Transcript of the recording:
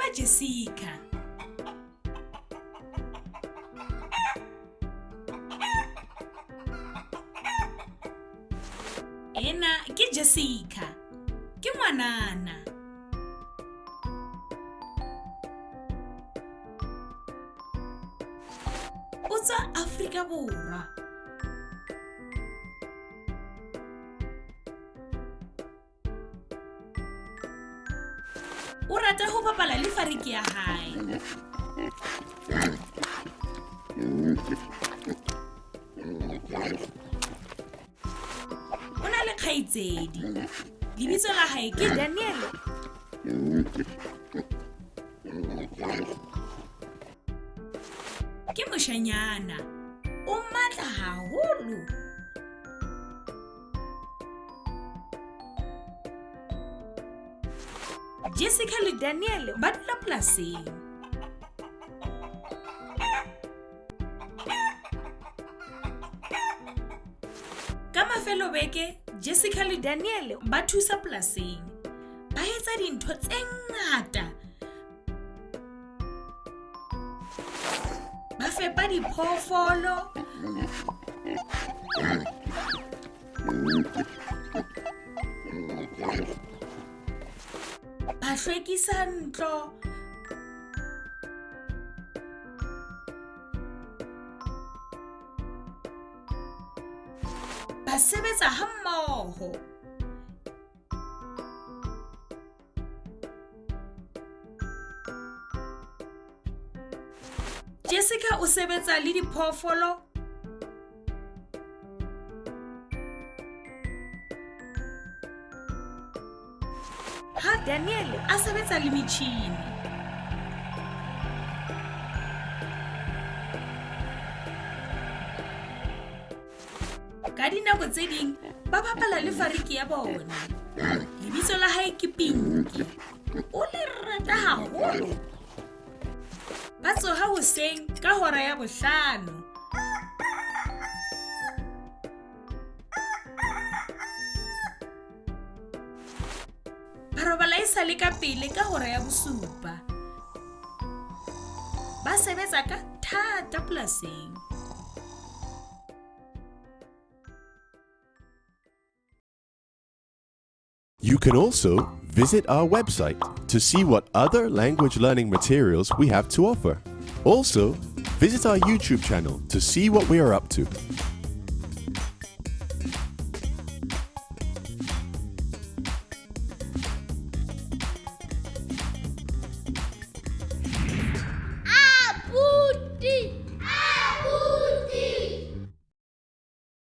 Tseba Jessica. Ena ke Jessica. Ke ngwanana. O tswa Afrika Borwa. O rata ho bapala le fariki ya hae. O na le kgaitsedi. Lebitso la hae ke Daniel. Ke moshanyana. O matla haholo. Jessica le Daniel ba dula polasing. Ka mafelobeke, Jessica le Daniel ba thusa polasing. Ba etsa dintho tse ngata. Ba fepa diphoofolo. Ba hlwekisa ntlo. Ba sebetsa hammoho. Jessica o sebetsa le diphoofolo ha Daniel a sebetsa le metjhini. Ka dinako tse ding ba bapala le fariki ya bona. Lebitso la hae ke Pinky. O le rata haholo. Ba tsoha hoseng ka hora ya 5. Ba robala e sa le ka pele ka hora ya 7. Ba sebetsa ka thata polasing. You can also visit our website to see what other language learning materials we have to offer. Also, visit our YouTube channel to see what we are up to.